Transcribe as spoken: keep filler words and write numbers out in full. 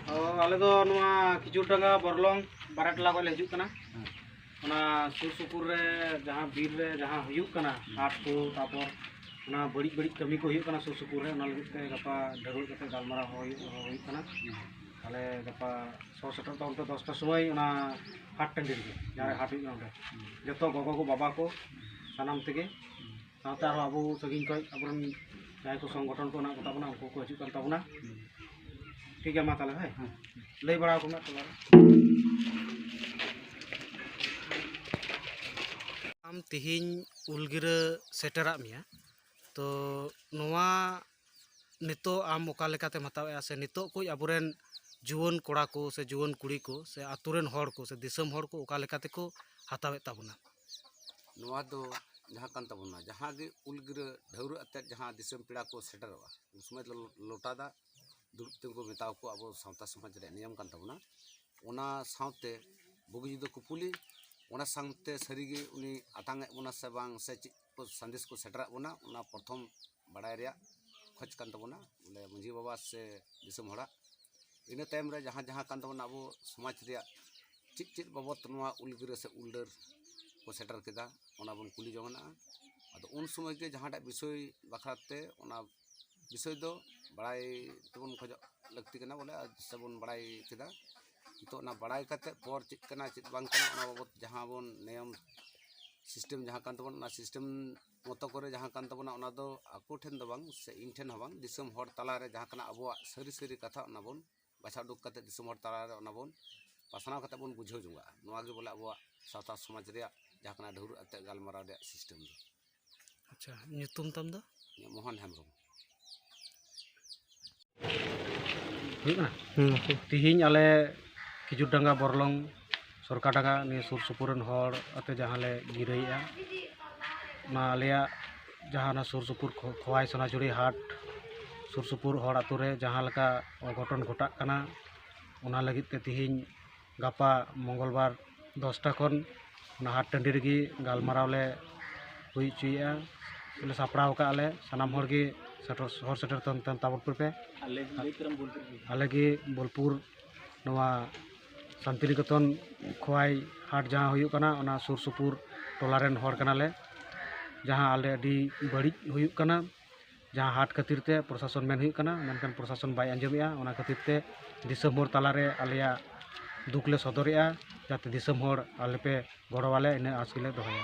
ᱚ, ᱟᱞᱮ ᱫᱚ ᱱᱚᱣᱟ ᱠᱷᱤᱡᱩᱨᱰᱟᱸᱜᱟ ᱵᱚᱨᱞᱚᱝ ᱵᱟᱨᱟᱴᱞᱟ ᱠᱷᱚᱱ ᱞᱮ ᱦᱤᱡᱩᱜ ᱠᱟᱱᱟ᱾ ᱚᱱᱟ ᱥᱩᱨ ᱥᱩᱯᱩᱨ ᱨᱮ ᱡᱟᱦᱟᱸ ᱵᱤᱨ ᱨᱮ ᱡᱟᱦᱟᱸ ᱦᱩᱭᱩᱜ ᱠᱟᱱᱟ, ᱦᱟᱴ ᱠᱚ, ᱛᱟᱨᱯᱚᱨ ᱚᱱᱟ ᱵᱟᱹᱲᱤᱡ ᱵᱟᱹᱲᱤᱡ ᱠᱟᱹᱢᱤ ᱠᱚ ᱦᱩᱭᱩᱜ ᱠᱟᱱᱟ ᱥᱩᱨ ᱥᱩᱯᱩᱨ ᱨᱮ, ᱚᱱᱟ ᱞᱟᱹᱜᱤᱫ ᱛᱮ ᱜᱟᱯᱟ ᱰᱷᱟᱹᱨᱣᱟᱹᱜ ᱠᱟᱛᱮ ᱜᱟᱞᱢᱟᱨᱟᱣ ᱦᱚᱸ ᱦᱩᱭᱩᱜ, ᱦᱚᱦᱚ ᱦᱩᱭᱩᱜ ᱠᱟᱱᱟ᱾ ᱛᱟᱦᱞᱮ ᱜᱟᱯᱟ ᱥᱚ ᱥᱮᱴᱮᱨ ᱛᱟᱵᱚᱱ ᱯᱮ ᱫᱚᱥᱴᱟ ᱥᱚᱢᱚᱭ ᱚᱱᱟ ᱦᱟᱴ ᱴᱟᱺᱰᱤ ᱨᱮᱜᱮ, ᱡᱟᱦᱟᱸ ᱨᱮ ᱦᱟᱴ ᱦᱩᱭᱩᱜ ᱠᱟᱱᱟ ᱚᱸᱰᱮ᱾ ᱡᱚᱛᱚ ᱜᱚᱜᱚ ᱠᱚ, ᱵᱟᱵᱟ ᱠᱚ, ᱥᱟᱱᱟᱢ ᱛᱮᱜᱮ, ᱥᱟᱶᱛᱮ ᱟᱨᱦᱚᱸ ᱟᱵᱚ ᱥᱟᱺᱜᱤᱧ ᱠᱷᱚᱱ ᱟᱵᱚᱨᱮᱱ ᱡᱟᱦᱟᱸᱭ ᱠᱚ ᱥᱚᱝᱜᱚᱴᱷᱚᱱ ᱠᱚ ᱢᱮᱱᱟᱜ ᱠᱚᱛᱟ ᱵᱚᱱᱟ, ᱩᱱᱠᱩ ᱠᱚ ᱦᱤᱡᱩᱜ ᱠᱟᱱ ᱛᱟᱵᱚᱱᱟ᱾ ᱴᱷᱤᱠ ᱜᱮᱭᱟ, ᱢᱟ ᱛᱟᱦᱞᱮ, ᱦᱮᱸ, ᱞᱟᱹᱭ ᱵᱟᱲᱟ ᱟᱠᱚ ᱢᱮ ᱴᱚᱞᱟ ᱨᱮ᱾ ᱟᱢ ᱛᱤᱦᱤᱧ ᱩᱞ ᱜᱤᱨᱟᱹ ᱥᱮᱴᱮᱨᱟᱜ ᱢᱮᱭᱟ, ᱛᱚ ᱱᱚᱣᱟ ᱱᱤᱛᱚᱜ ᱟᱢ ᱚᱠᱟ ᱞᱮᱠᱟᱛᱮᱢ ᱦᱟᱛᱟᱣᱮᱫᱼᱟ, ᱥᱮ ᱱᱤᱛᱚᱜ ᱠᱚ ᱟᱵᱚᱨᱮᱱ ᱡᱩᱣᱟᱹᱱ ᱠᱚᱲᱟ ᱠᱚ ᱥᱮ ᱡᱩᱣᱟᱹᱱ ᱠᱩᱲᱤ ᱠᱚ ᱥᱮ ᱟᱛᱳ ᱨᱮᱱ ᱦᱚᱲ ᱠᱚ ᱥᱮ ᱫᱤᱥᱚᱢ ᱦᱚᱲ ᱠᱚ ᱚᱠᱟ ᱞᱮᱠᱟ ᱛᱮᱠᱚ ᱦᱟᱛᱟᱣᱮᱫ ᱛᱟᱵᱚᱱᱟ? ᱱᱚᱣᱟ ᱫᱚ ᱡᱟᱦᱟᱸ ᱠᱟᱱ ᱛᱟᱵᱚᱱᱟ, ᱡᱟᱦᱟᱸ ᱜᱮ ᱩᱞ ᱜᱤᱨᱟᱹ ᱰᱷᱟᱹᱣᱨᱟᱹᱜ ᱟᱛᱮᱫ ᱡᱟᱦᱟᱸ ᱫᱤᱥᱚᱢ ᱯᱮᱲᱟ ᱠᱚ ᱥᱮᱴᱮᱨᱚᱜᱼᱟ, ᱩᱱ ᱥᱚᱢᱚᱭ ᱫᱚ ᱞᱚᱴᱟ ᱫᱟᱜ ᱫᱩᱲᱩᱵ ᱛᱤᱸᱜᱩ ᱢᱮᱛᱟᱣ ᱠᱚ ᱟᱵᱚ ᱥᱟᱶᱛᱟ ᱥᱚᱢᱟᱡᱽ ᱨᱮᱭᱟᱜ ᱱᱤᱭᱚᱢ ᱠᱟᱱ ᱛᱟᱵᱚᱱᱟ᱾ ᱚᱱᱟ ᱥᱟᱶᱛᱮ ᱵᱩᱜᱤ ᱡᱩᱫᱟᱹ ᱠᱩᱯᱩᱞᱤ, ᱚᱱᱟ ᱥᱟᱶᱛᱮ ᱥᱟᱹᱨᱤᱜᱮ ᱩᱱᱤ ᱟᱛᱟᱝ ᱮᱫ ᱵᱚᱱᱟ ᱥᱮ ᱵᱟᱝ, ᱥᱮ ᱪᱮᱫ ᱠᱚ ᱥᱟᱸᱫᱮᱥ ᱠᱚ ᱥᱮᱴᱮᱨᱟᱜ ᱵᱚᱱᱟ, ᱚᱱᱟ ᱯᱨᱚᱛᱷᱚᱢ ᱵᱟᱲᱟᱭ ᱨᱮᱭᱟᱜ ᱠᱷᱚᱡᱽ ᱠᱟᱱ ᱛᱟᱵᱚᱱᱟ, ᱵᱚᱞᱮ ᱢᱟᱺᱡᱷᱤ ᱵᱟᱵᱟ ᱥᱮ ᱫᱤᱥᱚᱢ ᱦᱚᱲᱟᱜ᱾ ᱤᱱᱟᱹ ᱛᱟᱭᱚᱢ ᱨᱮ ᱡᱟᱦᱟᱸ ᱡᱟᱦᱟᱸ ᱠᱟᱱ ᱛᱟᱵᱚᱱᱟ ᱟᱵᱚ ᱥᱚᱢᱟᱡᱽ ᱨᱮᱭᱟᱜ ᱪᱮᱫ ᱪᱮᱫ ᱵᱟᱵᱚᱛ ᱱᱚᱣᱟ ᱩᱞ ᱜᱤᱨᱟᱹ ᱥᱮ ᱩᱞ ᱰᱟᱹᱨ ᱠᱚ ᱥᱮᱴᱮᱨ ᱠᱮᱫᱟ, ᱚᱱᱟ ᱵᱚᱱ ᱠᱩᱞᱤ ᱡᱚᱝᱟᱜᱼᱟ᱾ ᱟᱫᱚ ᱩᱱ ᱥᱚᱢᱚᱭ ᱜᱮ ᱡᱟᱦᱟᱸᱴᱟᱜ ᱵᱤᱥᱚᱭ ᱵᱟᱠᱷᱨᱟ ᱛᱮ ᱚᱱᱟ ᱵᱤᱥᱚᱭ ᱫᱚ ᱵᱟᱲᱟᱭ ᱛᱮᱵᱚᱱ ᱠᱷᱚᱡᱚᱜ ᱞᱟᱹᱠᱛᱤ ᱠᱟᱱᱟ, ᱵᱚᱞᱮ, ᱟᱨ ᱥᱮᱵᱚᱱ ᱵᱟᱲᱟᱭ ᱠᱮᱫᱟ᱾ ᱱᱤᱛᱚᱜ ᱚᱱᱟ ᱵᱟᱲᱟᱭ ᱠᱟᱛᱮ ᱯᱚᱨ ᱪᱮᱫ ᱠᱟᱱᱟ, ᱪᱮᱫ ᱵᱟᱝ ᱠᱟᱱᱟ, ᱚᱱᱟ ᱵᱟᱵᱚᱛ ᱡᱟᱦᱟᱸ ᱵᱚᱱ ᱱᱤᱭᱚᱢ ᱥᱤᱥᱴᱮᱢ ᱡᱟᱦᱟᱸ ᱠᱟᱱ ᱛᱟᱵᱚᱱᱟ, ᱚᱱᱟ ᱥᱤᱥᱴᱮᱢ ᱢᱚᱛᱚ ᱠᱚᱨᱮ ᱡᱟᱦᱟᱸ ᱠᱟᱱ ᱛᱟᱵᱚᱱᱟ, ᱚᱱᱟ ᱫᱚ ᱟᱠᱚ ᱴᱷᱮᱱ ᱫᱚ ᱵᱟᱝ ᱥᱮ ᱤᱧ ᱴᱷᱮᱱ ᱦᱚᱸ ᱵᱟᱝ, ᱫᱤᱥᱚᱢ ᱦᱚᱲ ᱛᱟᱞᱟᱨᱮ ᱡᱟᱦᱟᱸ ᱠᱟᱱᱟ ᱟᱵᱚᱣᱟᱜ ᱥᱟᱹᱨᱤ ᱥᱟᱹᱨᱤ ᱠᱟᱛᱷᱟ, ᱚᱱᱟ ᱵᱚᱱ ᱵᱟᱪᱷᱟᱣ ᱩᱰᱩᱠ ᱠᱟᱛᱮ ᱫᱤᱥᱚᱢ ᱦᱚᱲ ᱛᱟᱞᱟᱨᱮ ᱚᱱᱟ ᱵᱚᱱ ᱯᱟᱥᱱᱟᱣ ᱠᱟᱛᱮ ᱵᱚᱱ ᱵᱩᱡᱷᱟᱹᱣ ᱡᱚᱝᱟᱜᱼᱟ᱾ ᱱᱚᱣᱟ ᱜᱮ ᱵᱚᱞᱮ ᱟᱵᱚᱣᱟᱜ ᱥᱟᱶᱛᱟ ᱥᱚᱢᱟᱡᱽ ᱨᱮᱭᱟᱜ ᱡᱟᱦᱟᱸ ᱠᱟᱱᱟ ᱰᱷᱟᱹᱣᱨᱟᱹᱜ ᱟᱛᱮ ᱜᱟᱞᱢᱟᱨᱟᱣ ᱨᱮᱭᱟᱜ ᱥᱤᱥᱴᱮᱢ ᱫᱚ᱾ ᱟᱪᱪᱷᱟ, ᱧᱩᱛᱩᱢ ᱛᱟᱢ ᱫᱚ? ᱤᱧᱟᱹᱜ ᱢᱳᱦᱚᱱ ᱦᱮᱢᱵᱨᱚᱢ᱾ ᱦᱩᱭᱩᱜ ᱠᱟᱱᱟ? ᱦᱩᱸ, ᱦᱩᱸ᱾ ᱛᱤᱦᱤᱧ ᱟᱞᱮ ᱠᱷᱤᱡᱩᱨ ᱰᱟᱸᱜᱟ, ᱵᱚᱨᱞᱚᱝ, ᱥᱚᱨᱠᱟ ᱰᱟᱸᱜᱟ, ᱱᱤᱭᱟᱹ ᱥᱩᱨ ᱥᱩᱯᱩᱨ ᱨᱮᱱ ᱦᱚᱲ ᱟᱛᱮ ᱡᱟᱦᱟᱸ ᱞᱮ ᱜᱤᱨᱟᱹᱭᱮᱫᱼᱟ, ᱚᱱᱟ ᱟᱞᱮᱭᱟᱜ ᱡᱟᱦᱟᱸ ᱚᱱᱟ ᱥᱩᱨ ᱥᱩᱯᱩᱨ ᱠᱷᱚ-, ᱠᱷᱳᱣᱟᱭ ᱥᱚᱱᱟᱡᱷᱩᱨᱤ ᱦᱟᱴ ᱥᱩᱨ ᱥᱩᱯᱩᱨ ᱦᱚᱲ ᱟᱛᱳ ᱨᱮ ᱡᱟᱦᱟᱸ ᱞᱮᱠᱟ ᱚᱜᱷᱚᱴᱚᱱ ᱜᱷᱚᱴᱟᱜ ᱠᱟᱱᱟ, ᱚᱱᱟ ᱞᱟᱹᱜᱤᱫ ᱛᱮ ᱛᱤᱦᱤᱧ ᱜᱟᱯᱟ ᱢᱚᱝᱜᱚᱞᱵᱟᱨ ᱫᱚᱥᱴᱟ ᱠᱷᱚᱱ ᱚᱱᱟ ᱦᱟᱴ ᱴᱟᱺᱰᱤ ᱨᱮᱜᱮ ᱜᱟᱞᱢᱟᱨᱟᱣ ᱞᱮ ᱦᱩᱭ ᱦᱚᱪᱚᱭᱮᱫᱼᱟ, ᱞᱮ ᱥᱟᱯᱲᱟᱣ ᱠᱟᱜᱼᱟ ᱞᱮ᱾ ᱥᱟᱱᱟᱢ ᱦᱚᱲ ᱜᱮ ᱥᱮᱴᱮᱨ, ᱦᱚᱲ ᱥᱮᱴᱮᱨ ᱛᱟᱵᱚᱱ ᱛᱟᱵᱚᱱ ᱯᱮ᱾ ᱟᱞᱮ ᱜᱮ ᱵᱳᱞᱯᱩᱨ ᱱᱚᱣᱟ ᱥᱟᱱᱛᱤᱱᱤᱠᱮᱛᱚᱱ ᱠᱷᱳᱣᱟᱭ ᱦᱟᱴ ᱡᱟᱦᱟᱸ ᱦᱩᱭᱩᱜ ᱠᱟᱱᱟ, ᱚᱱᱟ ᱥᱩᱨ ᱥᱩᱯᱩᱨ ᱴᱚᱞᱟ ᱨᱮᱱ ᱦᱚᱲ ᱠᱟᱱᱟᱞᱮ᱾ ᱡᱟᱦᱟᱸ ᱟᱞᱮ ᱟᱹᱰᱤ ᱵᱟᱹᱲᱤᱡ ᱦᱩᱭᱩᱜ ᱠᱟᱱᱟ, ᱡᱟᱦᱟᱸ ᱦᱟᱴ ᱠᱷᱟᱹᱛᱤᱨ ᱛᱮ ᱯᱨᱚᱥᱟᱥᱚᱱ ᱢᱮᱱ ᱦᱩᱭᱩᱜ ᱠᱟᱱᱟ, ᱢᱮᱱᱠᱷᱟᱱ ᱯᱨᱚᱥᱟᱥᱚᱱ ᱵᱟᱭ ᱟᱸᱡᱚᱢᱮᱜᱼᱟ᱾ ᱚᱱᱟ ᱠᱷᱟᱹᱛᱤᱨ ᱛᱮ ᱫᱤᱥᱚᱢ ᱦᱚᱲ ᱛᱟᱞᱟᱨᱮ ᱟᱞᱮᱭᱟᱜ ᱫᱩᱠ ᱞᱮ ᱥᱚᱫᱚᱨᱮᱜᱼᱟ, ᱡᱟᱛᱮ ᱫᱤᱥᱚᱢ ᱦᱚᱲ ᱟᱞᱮ ᱯᱮ ᱜᱚᱲᱚᱣᱟᱞᱮ, ᱤᱱᱟᱹ ᱟᱸᱥ ᱜᱮᱞᱮ ᱫᱚᱦᱚᱭᱟ᱾